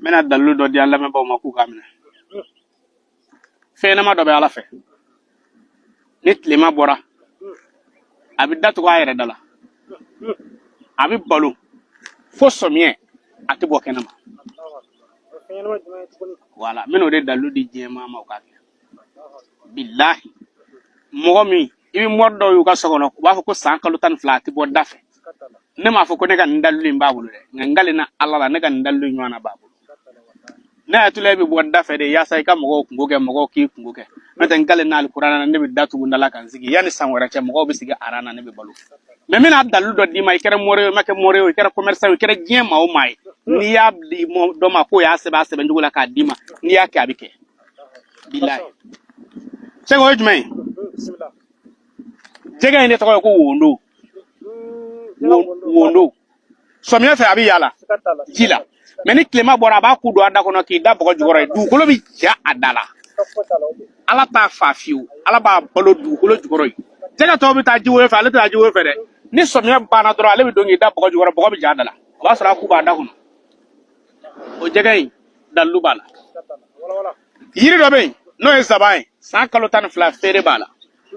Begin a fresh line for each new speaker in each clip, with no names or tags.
Bɛna dalilu dɔ di an lamɛnbaaw ma k'u k'a minɛ. Fɛn ɲɛnama dɔ bɛ Ala fɛ, ni tilema bɔra, a bɛ datugu a yɛrɛ da la, a bɛ balo fo sɔmiɲɛ, a tɛ bɔ kɛnɛma. Wala, n bɛna o de dalilu di diɲɛ maa ma u k'a kɛ. Bilahi, mɔgɔ min i bɛ mɔri dɔw y'u ka so kɔnɔ, u b'a fɔ ko san kalo 12 a tɛ bɔ da fɛ. Ne m'a fɔ ko ne ka nin dalilu in b'a bolo dɛ, nka n kalenna Ala la, ne ka nin dalilu in ɲɔgɔnna b'a bolo. Ne Ayatulayi bɛ bɔ da fɛ de yaasa i ka mɔgɔw kunko kɛ, mɔgɔw k'i kunko kɛ. N'o tɛ, n kalenna Alikuranɛ na, ne bɛ da tugu n da la ka n sigi. Yanni san wɛrɛ cɛ, mɔgɔw bɛ sigi aran na, ne bɛ balo. Mɛ n bɛna dalilu dɔ d'i ma. I kɛra mori ye o, i ma kɛ mori ye o, i kɛra commerçant ye o, i kɛra diɲɛ maa o maa ye, n'i y'a di dɔ ma k'o y'a sɛbɛn a sɛbɛn cogo la k'a d'i ma, n'i y'a kɛ, a bɛ kɛ. Bilahi. Sɛgɛ, o ye jumɛn ye? Jɛgɛ in de tɔgɔ ye ko wondo. Wondo, sɔmiya fɛ a bɛ yaala ji la, mɛ ni tilema bɔra, a b'a ku don a da kɔnɔ k'i da bɔgɔ jukɔrɔ ye, dugukolo bɛ ja a da la. Ala t'a fa fiyewu, Ala b'a balo dugukolo jukɔrɔ ye. Jɛgɛ tɔw bɛ taa ji woyo fɛ, ale tɛ taa ji woyo fɛ dɛ. Ni sɔmiya banna dɔrɔn, ale bɛ don k'i da bɔgɔ jukɔrɔ, bɔgɔ bɛ ja a da la, o b'a sɔrɔ a ku b'a da kɔnɔ. O jɛgɛ in, dalilu b'a la. Yiri dɔ bɛ yen, n'o ye zaban ye, san kalo 12 feere b'a la.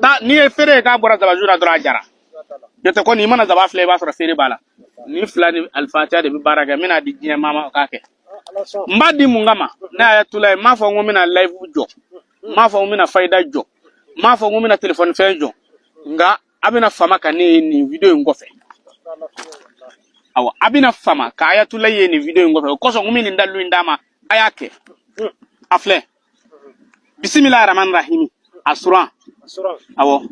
Ta n'i ye feere ye k'a bɔra zabaju la dɔrɔn, a jara. N'o tɛ kɔni, i mana zaban filɛ, i b'a sɔrɔ feere b'a la. Ni fila ni Alifatiya de bɛ baara kɛ. N bɛna di diɲɛ maa ma, o k'a kɛ. N b'a di mun kama? Ne Ayatulayi n m'a fɔ n ko n bɛna live jɔ, n m'a fɔ n ko n bɛna fayida jɔ, n m'a fɔ n ko n bɛna telefɔni fɛn jɔ, nka a bɛna fama ka ne ye nin video in kɔfɛ. Awɔ, a bɛna fama ka Ayatulayi ye nin video in kɔfɛ. O kosɔn n ko n bɛ nin dalilu in d'a ma, a y'a kɛ. A filɛ, bisimilahi rahmani rahimi, a suran. Awɔ,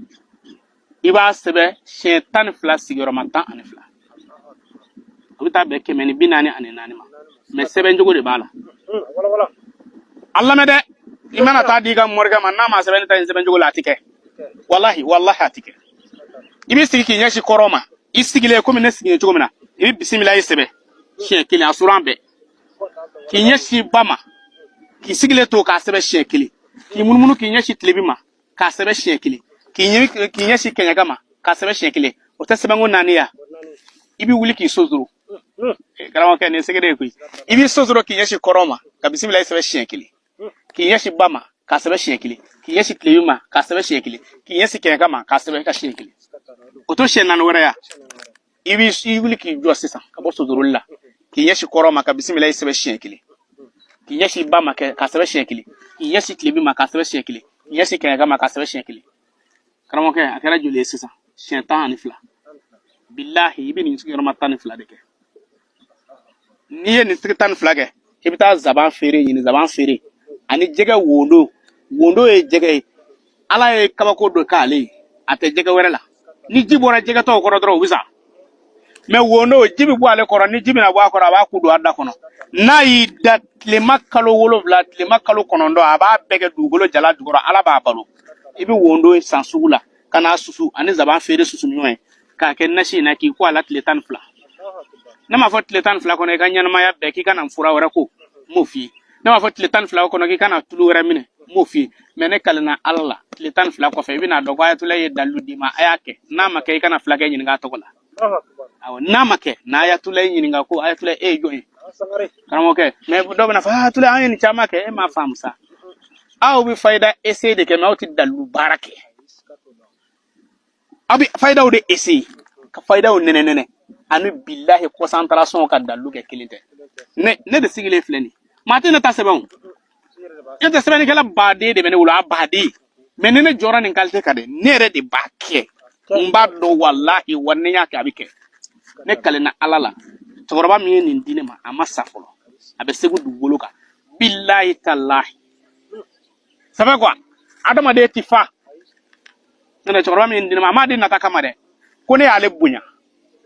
i b'a sɛbɛn siɲɛ 12, sigiyɔrɔma 12, o bɛ taa bɛn 144 ma. Mɛ sɛbɛn cogo de b'a la. A lamɛn dɛ, i mana taa di i ka morikɛ ma, n'a ma sɛbɛn ne ta in sɛbɛn cogo la, a ti kɛ. Walahi, walahi, a ti kɛ. I bɛ sigi k'i ɲɛsin kɔrɔn ma, i sigilen komi ne sigilen cogo min na, i bɛ bisimilahi sɛbɛn siɲɛ kelen, a suran bɛɛ, k'i ɲɛsin ba ma, k'i sigilen to k'a sɛbɛn siɲɛ kelen, k'i munumunu k'i ɲɛsin tilebin ma k'a sɛbɛn siɲɛ kelen, k'i ɲɛsin kɛɲɛka ma k'a sɛbɛn siɲɛ kelen. O tɛ sɛbɛnko naani ya? I bɛ wuli k'i sonsoro. Karamɔgɔkɛ, nin sɛgɛrɛ ye koyi. I b'i sonsoro k'i ɲɛsin kɔrɔn ma ka bisimilahi sɛbɛn siɲɛ kelen, k'i ɲɛsin ba ma k'a sɛbɛn siɲɛ kelen, k'i ɲɛsin tilebin ma k'a sɛbɛn siɲɛ kelen, k'i ɲɛsin kɛɲɛka ma k'a sɛbɛn ka siɲɛ kelen. O to siɲɛ naani wɛrɛ ya? I b'i i wuli k'i jɔ sisan ka bɔ sosoroli la, k'i ɲɛsin kɔrɔn ma ka bisimilahi sɛbɛn siɲɛ kelen, k'i ɲɛsin ba ma k'a sɛbɛn siɲɛ kelen, k'i ɲɛsin tilebin ma k'a sɛbɛn siɲɛ kelen, k'i ɲɛsin kɛɲɛka ma k'a sɛbɛn siɲɛ kelen. Karamɔgɔkɛ, a kɛra joli ye sisan? Siɲɛ 12. Bilahi, i bɛ nin sigiyɔrɔma 12 de kɛ. N'i ye nin sigi 12 kɛ, i bɛ taa zaban feere ɲini, zaban feere ani jɛgɛ wondo. Wondo ye jɛgɛ ye, Ala ye kabako dɔ k'ale ye, a tɛ jɛgɛ wɛrɛ la. Ni ji bɔra jɛgɛ tɔw kɔrɔ dɔrɔn, u bɛ sa. Mɛ wondo, ji bɛ bɔ ale kɔrɔ, ni ji bɛna bɔ a kɔrɔ, a b'a ku don a da kɔnɔ. N'a y'i da tilema kalo 7, tilema kalo 9, a b'a bɛɛ kɛ dugukolo jala jukɔrɔ, Ala b'a balo. I bɛ wondo san sugu la ka n'a susu ani zaban feere susu ni ɲɔgɔn ye k'a kɛ nasi in na k'i ko a la tile 12. Ne m'a fɔ tile 12 kɔnɔ i ka ɲɛnamaya bɛɛ k'i kana fura wɛrɛ ko, n m'o f'i ye. Ne m'a fɔ tile 12 kɔnɔ k'i kana tulu wɛrɛ minɛ, n m'o f'i ye. Mɛ ne kalenna Ala la, tile 12 kɔfɛ, i bɛna dɔn ko Ayatulayi ye dalilu d'i ma. A y'a kɛ. N'a ma kɛ, i kana fulakɛ ɲininka a tɔgɔ la. Awɔ, n'a ma kɛ, n'a Ayatulayi ɲininka ko Ayatulayi, e ye jɔn ye? Karamɔgɔkɛ, mɛ dɔw bɛna fɔ Ayatulayi, an ye nin caman kɛ, e m'a faamu sa. Aw bɛ fayida essayer de kɛ, mɛ aw tɛ dalilu baara kɛ. Aw bɛ fayidaw de essayer ka fayidaw nɛnɛ nɛnɛ, ani bilahi concentration ka dalilu kɛ kelen tɛ. Ne de sigilen filɛ nin, maa tɛ ne ta sɛbɛn o. Ne tɛ sɛbɛnnikɛla baden de bɛ ne bolo, a baden. Mɛ ni ne jɔra nin qualité kan dɛ, ne yɛrɛ de b'a kɛ. N b'a dɔn, walahi, wa ni n y'a kɛ, a bɛ kɛ. Ne kalenna Ala la, cɛkɔrɔba min ye nin di ne ma, a ma sa fɔlɔ, a bɛ Segu dugukolo kan. Bilahi talahi, ça fait quoi? Adamaden ti fa. N'o tɛ, cɛkɔrɔba min ye nin di ne ma, a m'a di nata kama dɛ, ko ne y'ale bonya.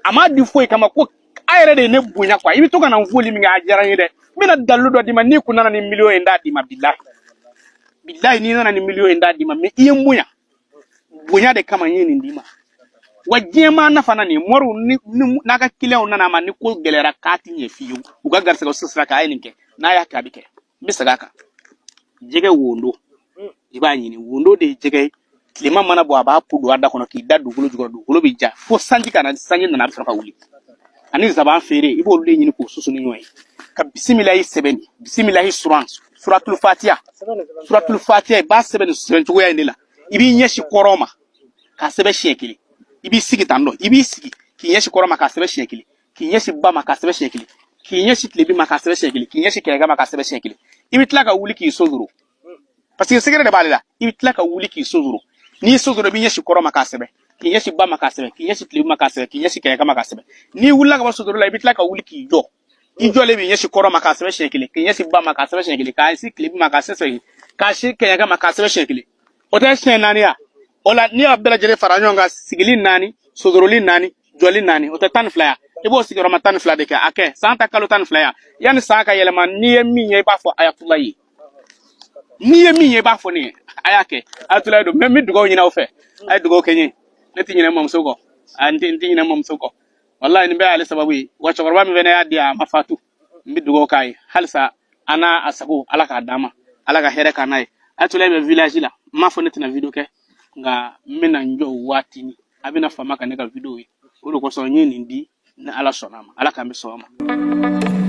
A m'a di foyi kama, ko a yɛrɛ de ye ne bonya quoi. I bɛ to ka na n foli min kɛ, a diyara n ye dɛ. N bɛna dalilu dɔ d'i ma, n'i kun nana ni miliyɔn ye, n t'a d'i ma. Bilahi, bilahi, n'i nana ni miliyɔn ye, n t'a d'i ma. Mɛ i ye n bonya, bonya de kama n ye nin d'i ma. Wa diɲɛ maa nafa na nin moriw ni n'a ka kiliyanw nana a ma, ni ko gɛlɛyara k'a ti ɲɛ fiyewu, u ka garisɛgɛ sira kan, a ye nin kɛ, n'a y'a kɛ, a bɛ kɛ. N bɛ segin a kan: jɛgɛ wondo, i b'a ɲini. Wondo de ye jɛgɛ ye, tilema mana bɔ, a b'a ku don a da kɔnɔ k'i da dugukolo jukɔrɔ, dugukolo bɛ ja fo sanji ka na. Sanji nana, a bɛ sɔrɔ ka wuli. Ani zaban feere, i b'olu de ɲini k'o susu ni ɲɔgɔn ye ka bisimilahi sɛbɛn. Nin bisimilahi suran, suratul fatiya, suratul fatiya, i b'a sɛbɛn nin sɛbɛn cogoya in de la. I b'i ɲɛsin kɔrɔn ma k'a sɛbɛn siɲɛ kelen. I b'i sigi tan nɔ, i b'i sigi k'i ɲɛsin kɔrɔn ma k'a sɛbɛn siɲɛ kelen, k'i ɲɛsin ba ma k'a sɛbɛn siɲɛ kelen, k'i ɲɛsin tilebin ma k'a sɛbɛn siɲɛ kelen, k'i ɲɛsin kɛɲɛka ma k'a sɛbɛn siɲɛ kelen. I bɛ tila ka wuli k'i sonsoro, parce que secret de b'ale la. I bɛ tila ka wuli k'i sonsoro. N'i y'i sonsoro, i b'i ɲɛsin kɔrɔn ma k'a sɛbɛn, k'i ɲɛsin ba ma k'a sɛbɛn, k'i ɲɛsin tilebin ma k'a sɛbɛn, k'i ɲɛsin kɛɲɛka ma k'a sɛbɛn. N'i wulila ka bɔ sonsoro la, i bɛ tila ka wuli k'i jɔ. I jɔlen b'i ɲɛsin kɔrɔn ma k'a sɛbɛn siɲɛ kelen, k'i ɲɛsin ba ma k'a sɛbɛn siɲɛ kelen, k'a ɲɛsin tilebin ma k'a sɛbɛn siɲɛ kelen, k'a sin kɛɲɛka ma k'a sɛbɛn siɲɛ kelen. O tɛ siɲɛ naani ya? O la, n'i y'a bɛɛ lajɛlen fara ɲɔgɔn kan, sigili naani, sosoroli naani, jɔli naani, o tɛ 12 ya? I b'o sigiyɔrɔma 12 de kɛ. A kɛ san ta kalo 12 ya. Yanni san ka yɛlɛma, n'i ye min ye, i b'a fɔ ayatulayi ye. N'i ye min ye, i b'a fɔ ne ye. A y'a kɛ ayatulayi don. Mɛ n bɛ dugawu ɲini aw fɛ, a ye dugawu kɛ n ye. Ne tɛ ɲinɛ n mamuso kɔ, n tɛ ɲinɛ n mamuso kɔ. Walayi, nin bɛɛ y'ale sababu ye. Wa cɛkɔrɔba min fana y'a di, a ma fatu. N bɛ dugawu k'a ye halisa, an n'a a sago, Ala k'a d'an ma, Ala ka hɛrɛ k'an n'a ye. Ayatulayi bɛ village la. N m'a fɔ ne tɛna video kɛ, nka n bɛna n jɔ waatinin, a bɛna fama ka ne ka video ye. O de kosɔn n ye nin di. Ni Ala sɔnna a ma, Ala k'an bɛ sɔn a ma.